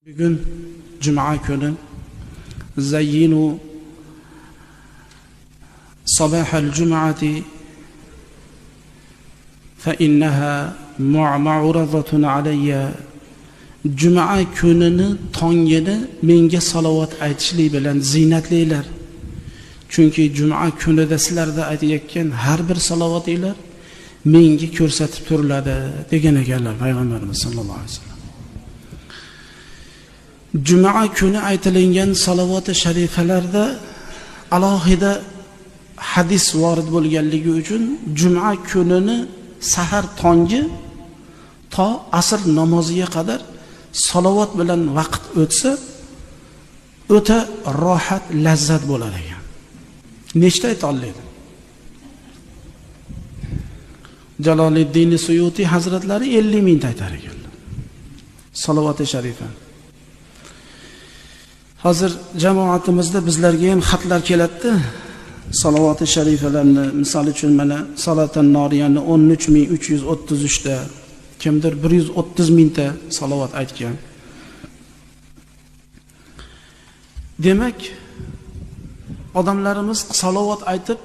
Bugun juma kuni zayyinu sabahal jum'ati fa innaha mu'radatun alayya. Juma kunini tongini menga salovat aytishlik bilan ziynatlanglar. Chunki juma kunida sizlarda aytayotgan har bir salovatinglar menga ko'rsatib turiladi degan ekanlar payg'ambarimiz sollallohu alayhi vasallam. Juma kuni aytilingan salovati sharifalarda alohida hadis vorid bo'lganligi uchun juma kunini sahar tongi to asr namoziga qadar salovat bilan vaqt o'tsa o'ta rohat, lazzat bo'lar ekan. Nechta ayta oladi? Jaloliddin Suyuti hazratlari 50 mingta aytar ekanlar. Salovati sharifa. Hozir jamoatimizda bizlarga ham xatlar keladi. Salovati sharifalarni, misol uchun mana Salatan Noriyani 13333 ta, kimdir 130 mingta salovat aytgan. Demak, odamlarimiz salovat aytib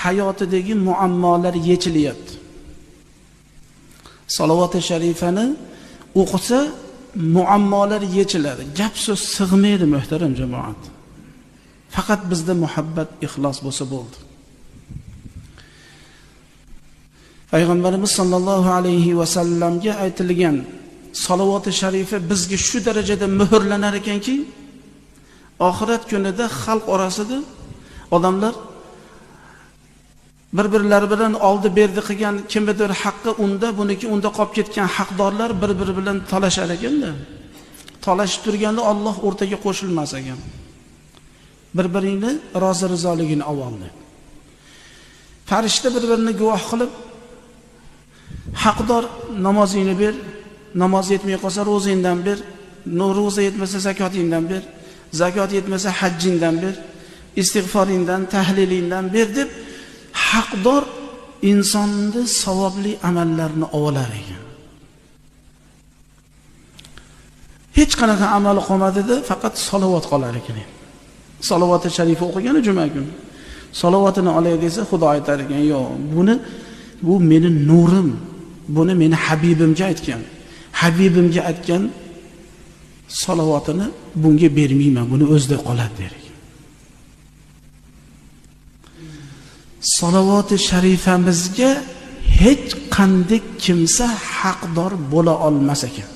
hayotidagi muammolar yechilyapti. Salovati sharifani o'qisa muammolar yechiladi. Gap so'z sig'maydi muhtaram jamoat. Faqat bizda muhabbat, ixlos bo'lsa bo'ldi. Payg'ambarimiz sollallohu alayhi va sallamga aytilgan salovati sharifa bizga shu darajada muhrlanar ekanki, oxirat kunida xalq orasida odamlar bir-birlari bilan oldi berdi qilgan, kimnidir haqqi unda, buniki unda qolib ketgan haqdorlar bir-biri bilan talashar ekanda. Talashib turganda Alloh o'rtaga qo'shilmas ekan. Bir-biringni rozi rizoligini oldi. Farishta bir-birini guvoh qilib, haqdor namozingni ber, namoz yetmay qolsa ro'zingdan ber, ro'za yetmasa zakotingdan ber, zakot yetmasa hajjingdan ber, istig'foringdan, tahlilingdan ber deb haqdor insonni savobli amallarni olar ekan. Hech qanaqa amali qolmadida, faqat salovat qolar ekan. Salovati sharifa o'qigani juma kuni. Salovatini olay desa Xudo aytar ekan, yo'q, buni bu meni nurim, buni meni habibimga aytgan. Habibimga aytgan salovatini bunga bermayman, buni o'zida qoladi der ekan. Salovati sharifamizga hech qanday kimsa haqdor bo'la olmas ekan.